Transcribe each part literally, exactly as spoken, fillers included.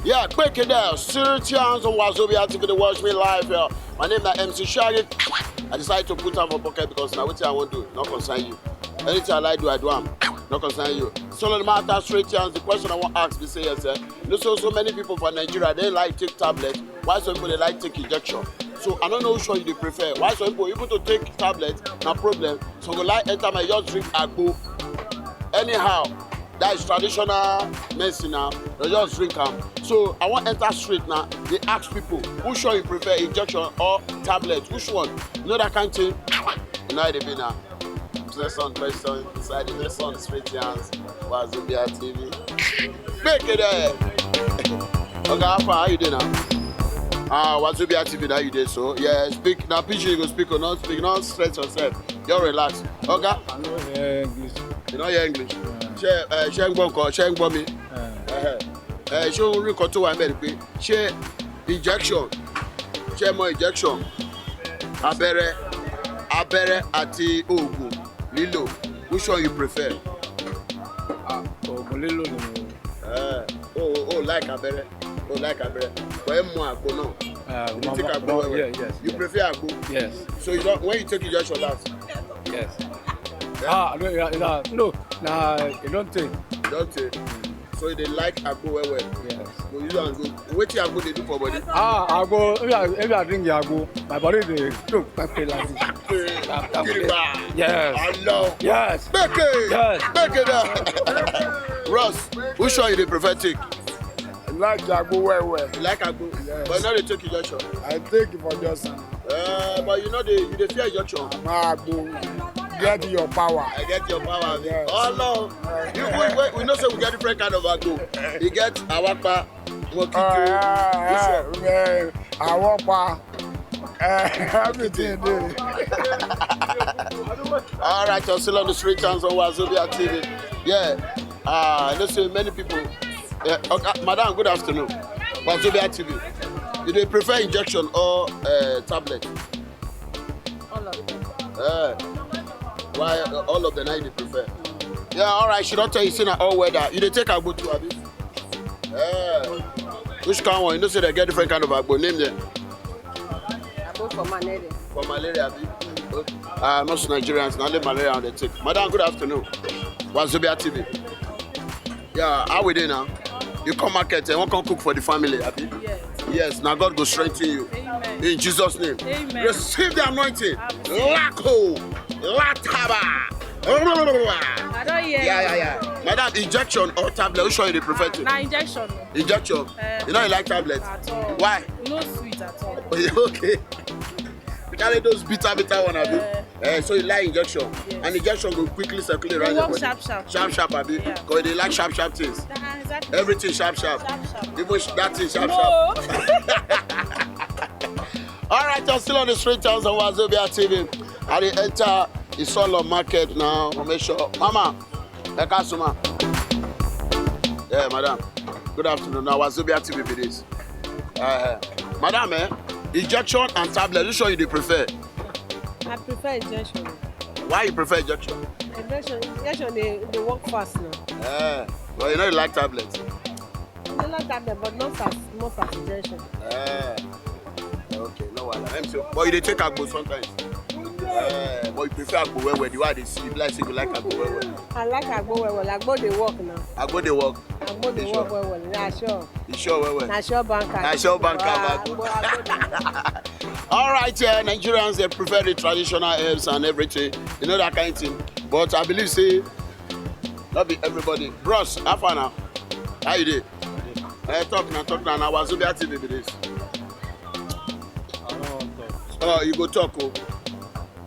Yeah, quick it down. Serious on Wazobia T V, they watch me live here. My name is M C Shaggy. I decided to put am for pocket because now what I want to do, not concern you. Anything I like do, I do am. Not concern you. So no matter straight chance, the question I want ask be say yes, sir. You know, so so many people for Nigeria they like take tablet. Why some people they like take injection? So I don't know which one you dey prefer. Why some people even to take tablet na problem. Some go like enter my just drink agbo. Anyhow, that is traditional medicine now. They just drink am. So I want enter straight now. They ask people, which one you prefer, injection or tablet? Which one? You know that kind thing? You know how they be now. Next one, question inside the next one, straight hands. Wazobia T V. Make it there. Okay, how far? How you doing now? Ah, Wazobia T V, now you there, so. Yeah, speak. Now, P G, you go speak or not speak, not stress yourself. Just relax. Okay? I know hear English. You know your English? Yeah. Ṣé, uh, ṣé ń gbọ́ nǹkan, ṣé ń gbọ́ mi? Yeah. Uh-huh. Uh, ṣé o rí nǹkan tó wà ń bẹ̀ ni pé ṣé injection, ṣé ẹ mọ injection, abẹ́rẹ́, abẹ́rẹ́ àti oògùn lílò, which one you prefer? Ah, oògùn lílò ni mo. Eh, o o o like abẹ́rẹ́, o like abẹ́rẹ́, but ẹ mọ àgbo náà. Ah, you take agbo well well. Yeah, yes, you prefer agbo. Yes. So you don't, when you take injection last? Yes. Yeah? Ah, no, yeah, yeah, no, na e don tey. Don tey. So you dey like agbo well well. Yes. Go use am go. Wetin agbo dey do for body? Ah, agbo. If I if I drink the agbo, my body dey do pepper like this. Tap, tap, tap. Yes. Hello. Yes. Make it. Yes. Make it up. Ross, which one you dey prefer take? I like agbo well well. You like agbo? Yes. But you no dey take injection. I take it for just. Uh, but you know the you dey fear injection. I'm agbo. Get your power. I get your power. Yes. Ọlọ́run. You we, we, we know say we get different kind of agbo. We get awapa, mokito. Uh, yeah, yeah, awapa. Uh, everything dey. All right, you're still on the street chance on Wazobia T V. Yeah. Uh, I know say many people. Yeah, okay, madam, good afternoon. Wazobia T V. You dey prefer injection or uh, tablet? All of them. Uh, why uh, all of them now you dey prefer? Yeah, all right. She don tell you say na all weather. You dey take agbo too, abi? Uh, which kind one? You know say they get different kind of agbo. Name them. Agbo for malaria. For malaria, abi? Uh, most Nigerians, na only malaria they take. Madam, good afternoon. Wazobia T V. Yeah, how we dey now? You come market and wan come cook for the family, abi? Yes. Yes, now God go strengthen you. Amen. In Jesus' name. Amen. Receive the anointing. I receive. Lako, lataba. I don't hear. Yeah, you. Yeah, yeah. Madam, injection or tablet? Which one you dey prefer to? Na injection. Injection? Eh. You know you like tablet? At all. Why? No sweet at all. Okay. You carry those bitter, bitter one, abi? Eh. Eh, so you like injection? Yes. And injection go quickly circulate around your body. Sharp, sharp. Sharp, sharp, abi? Yeah. 'Cause they like sharp, sharp things. Uh-huh, exactly. Everything sharp, sharp. Sharp, sharp. Even sh- that thing sharp, no. Sharp. All right, I'm still on the street chance of Wazobia T V. I dey enter Isolo market now. Make sure, Mama, ẹ káàsán ma. Yeah, madam. Good afternoon. Now Wazobia T V be this. Uh, madam, eh? Injection and tablet. Which one you dey prefer? I prefer injection. Why you prefer injection? Injection, injection dey dey work fast now. Eh, but you no like tablet. I dey like tablet, but not fast, not fast injection. Eh, okay, no wahala. Let me see. But you dey take agbo sometimes. Eh, but you prefer agbo well well. The way I dey see you, be like say you like agbo well well. I like agbo well well. Agbo dey work now. Agbo dey work. Agbo dey work well well. Na sure. You sure well well? Na sure banker. Na sure banker. Ah, agbo, agbo dey work. All right, yeah, Nigerians, they prefer the traditional herbs and everything. You know that kind of thing. But I believe say not be everybody. Bros, how far now? How you dey? Eh, talk now, talk now. Now Wazobia T V be this. I don't want talk. Oh, you go talk, oh.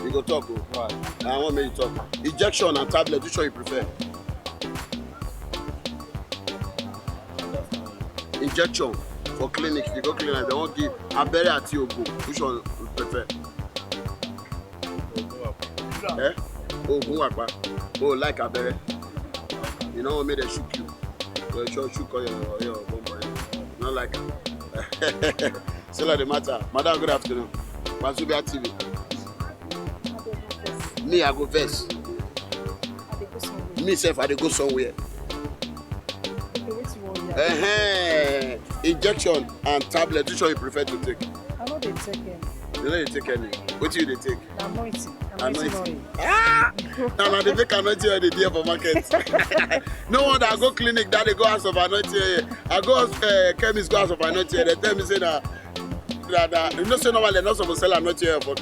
You go talk, oh. Why? I want make you talk. Injection and tablet, which one you prefer? Injection. for clinic, you go clinic, they won't give abere ati ogun. Which one you prefer? Eh? Ogun wapa. Oh, like abere. You know what made they shook you? Well, sure, shook all your, your bum bum. Not like am. Still at the matter. Madam, good afternoon. Wazobia T V. Me, I go vex. Me sef, I dey go somewhere. Injection and tablet, which one you prefer to take? I no dey take any. You no dey take any. Wetin you dey take? Anointing. Anointing oil. Ah! Now, now they make anointing oil dey there for market. No wonder I go clinic that they go house of anointing oil. I go uh, chemist go house of anointing oil. They tell me say na na na you know say normally they no suppose sell anointing oil for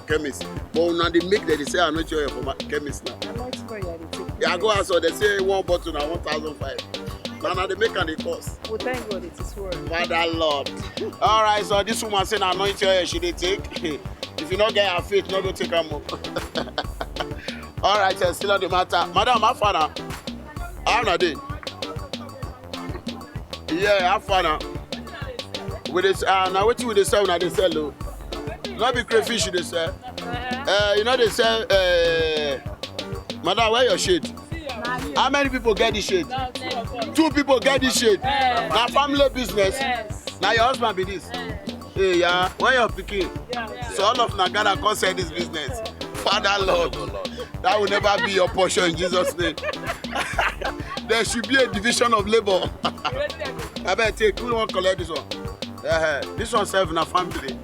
chemist, but una dey make dem dey sell anointing oil for ma- chemist now. Anointing oil I dey take. Yeah, I go ask her, they say one bottle na one thousand five. Na na dey make am dey cost. Well, thank God it is well. Father Lord. All right, so this woman say na anointing oil she dey take. If you no get her faith, no go take am o. All right, eh, still on the matter. Madam, how far now? How na dey? Yeah, how far now? We dey uh, now wetin we dey sell una dey sell o. No be crayfish you dey sell. Uh, you know they sell. Uh, madam, wear your shade. How many people get this shade? Two people get this shade. Na family business. Na your husband be this. Hey, yeah, where your pikin? So all of Nagara come sell this business. Father Lord, that will never be your portion in Jesus' name. There should be a division of labor. I bet take who won't collect this one. Uh, this one serve na family.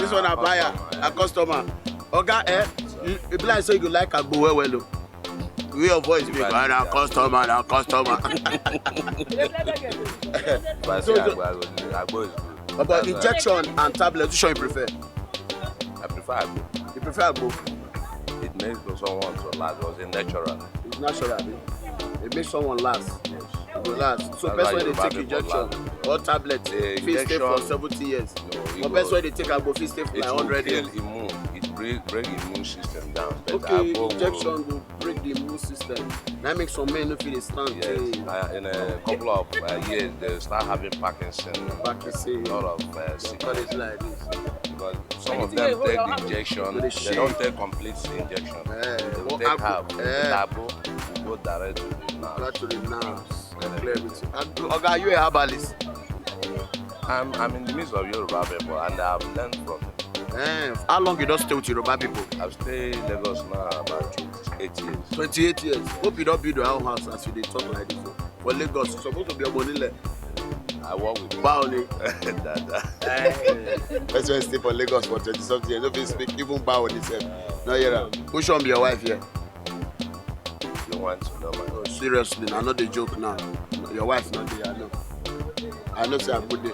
This one na buyer, a customer. Oga, eh? You, e be like say you like agbo well well o. Wey your voice be like na customer, na customer. If I say agbo, I go say agbo is good. But injection and tablet, which one you prefer? I prefer agbo. You prefer agbo? It makes someone to last. It was a natural. It's natural, abi? It makes someone last. Yes. It go last. So person wey dey take injection or tablet fit stay for seventy years. But person wey dey take agbo fit stay for like hundred years. It will kill immune. It break break immune system down. But okay, agbo injection go break the immune system. That makes some men no fit dey stand. Yes. Uh, in a couple of uh, years, they start having Parkinson. Parkinson. A lot of uh, sickness. Like this. Because some of them take the injection, they don't take complete injection. Eh, they will take half. Eh. Tabo, we go direct to the nerves. Direct to the nerves. Clear everything. And, Oga, are you a herbalist? I'm, I'm in the midst of Yoruba people and I've learned from them. Eh, how long you don stay with Yoruba people? I've stayed in Lagos now about twenty-eight years. Twenty-eight years. Hope you don build your own house as you dey talk like this. For Lagos, you suppose to be Omonile. I work with Baoni. Dada. Person wey stay for Lagos for twenty something years, no fit speak even Baoni sef. No hear am. Which one be your wife here? You want to know my... Oh, seriously, I no dey joke now. Your wife no dey, I know. I know say I go dey.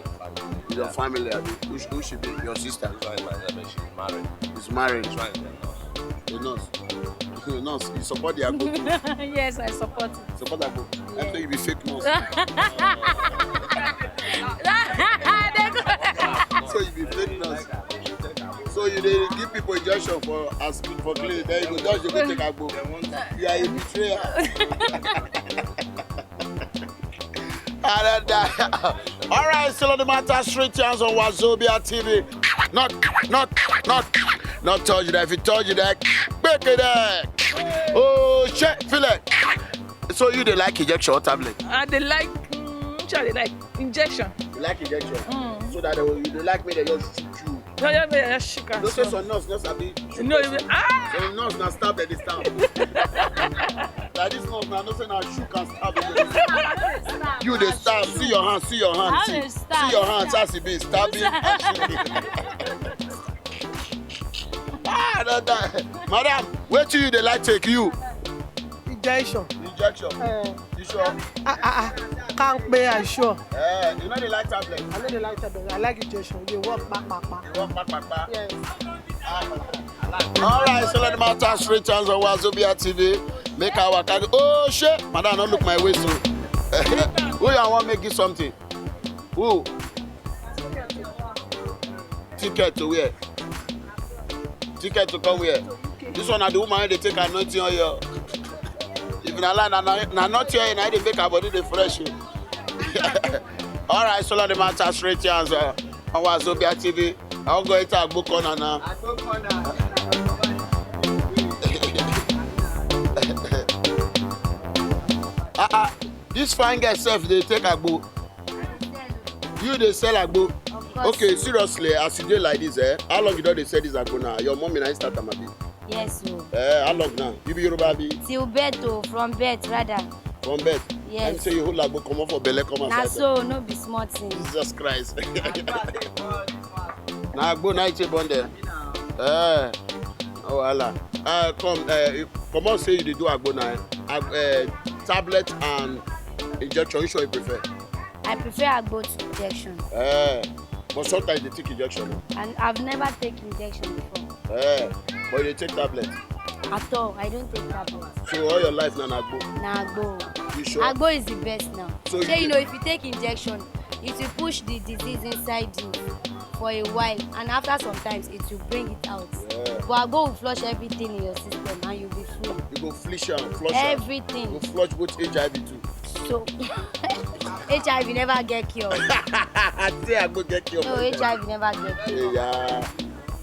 Your family, abi? Who, who she be? Your sister? She's married. She's married. A nurse. A nurse. You support the agbo too? Yes, I support it. Support agbo. I think you be fake nurse. So you be fake nurse. So you dey give people injection for as for clinic, then you go just dey go take agbo. You are a betrayer. Another. All right, still on the matter, street yarns on Wazobia T V. Not, not, not, not touch that. If you touch that, break it there. Oh shit, feel it. So you dey like injection or tablet? I dey like, mm, which I dey like injection. You like injection? Mm. So that they will, you dey like me, they just shoot you. No, no, no, no, she can. No say some nurse no sabi. No, you ah. Some nurse na stab dem dey stab. Like this nurse na no say na shoot and stab. You dey stab. See your hand. See your hand. See, see your hand. As e be stabbing and shooting. Ah, that, that. Madam, wetin you dey like take you? Injection. Injection. Eh. You sure? Ah, ah, ah. Can't pay, I sure. Eh, you know they like tablet? I know they like tablet. I like injection. They work back, back, back. They work back, back, back. Yes. Ah. All right, so let the matter straight hands on Wazobia T V. Make our waka. Oh shit, madam, don't look my way so. Who you want make give something? Who? Ticket to where? Ticket to come where? This one na the woman wey dey take anointing oil. If na lie, na na na anointing oil na dey make her body dey fresh o. All right, so let the matter straight here, uh, on Wazobia T V. I'll go into Agbo corner now. Uh-uh. This fine girl sef dey take Agbo. You dey sell Agbo? Of course. Okay, seriously, as you dey like this, eh? How long you don dey sell this Agbo now? Your mommy na him start am, abi? Yes o. Eh, how long now? You be Yoruba, abi? Till birth o, from birth rather. From birth? Yes. Let me say you hold Agbo comot for belle come outside. Na so, no be small thing. Jesus Christ. Na Agbo na you take born there. Eh, oh, wahala. Eh, come, eh, you comot say you dey do Agbo na, eh? Ag-, eh, tablet and injection, which one you prefer? I prefer Agbo to injection. Eh, but sometimes they take injection. And I've never taken injection before. Eh, but you take tablet? At all, I don't take tablet. So all your life na, na Agbo? Na Agbo. You sure? Agbo is the best now. So shey you know, if you take injection, it will push the disease inside you for a while, and after sometimes it will bring it out. Yeah. But Agbo will flush everything in your system and you'll be free. You go flush am, flush am. Everything. You go flush both H I V too. So, H I V never get cure. I say Agbo get cure. No, H I V never get cure. Yeah.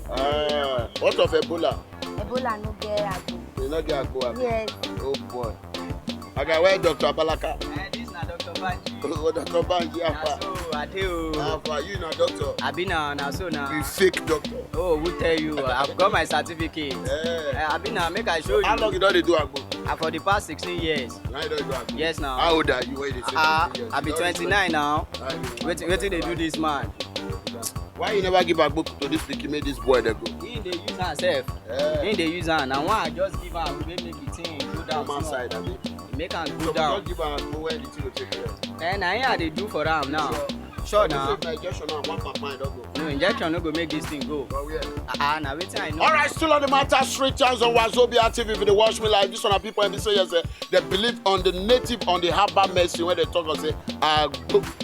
Ah, what of Ebola? Ebola no get Agbo. They no get Agbo, abi? Yes. Oh boy. Oga, where Doctor Abalaka? Eh, this na Doctor Banji. Oh, Doctor Banji, how far? Na so, I dey o. How far? You na doctor? Abi na, na so na. You fake doctor. Oh, who tell you? I've got my certificate. Eh. Eh, abi na, make I show you. How long you don dey do Agbo? Ah, for the past sixteen years. Now you don do Agbo? Yes, now. How old are you when you dey say sixteen years? Ah, I be twenty-nine now. Wetin, wetin dey do this man? Why you never give Agbo to this pikin, make this boy dey go? He dey use am sef. Eh. He dey use am. Na one I just give am, wey make the thing go down small. Come outside, abi? Make am go down. So we just give am Agbo, when the thing go take care. Eh, na him I dey do for am now. Sure. Sure na. So if na injection now, one papa, e don go. No, injection no go make this thing go. But where? Ah, ah, na wetin I know. All right, still on the matter, straight chance on Wazobia T V. If you dey watch me live, this one na people, and they say yes, eh, they believe on the native, on the herbal medicine, where they talk and say, uh,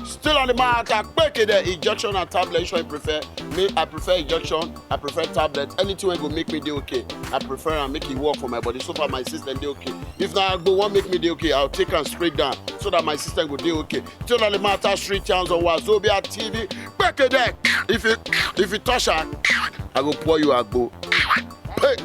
still on the matter, quick, the injection and tablet, which one you prefer? Me, I prefer injection, I prefer tablet. Anything wey go make me dey okay, I prefer and make it work for my body. So far, my system dey okay. If na Agbo wan make me dey okay, I'll take am straight down so that my system go dey okay. Still on the matter, street chance on Wazobia T V. Quick, the, if you, if you touch her, I go pour you Agbo. Hey.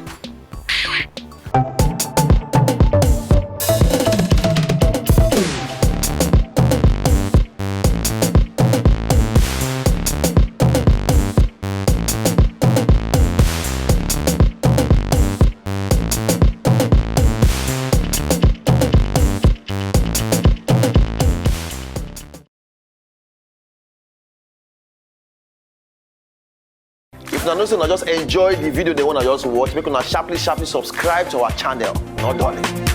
If una know say una just enjoy the video, they wanna just watch, make una sharply, sharply subscribe to our channel. No dulling.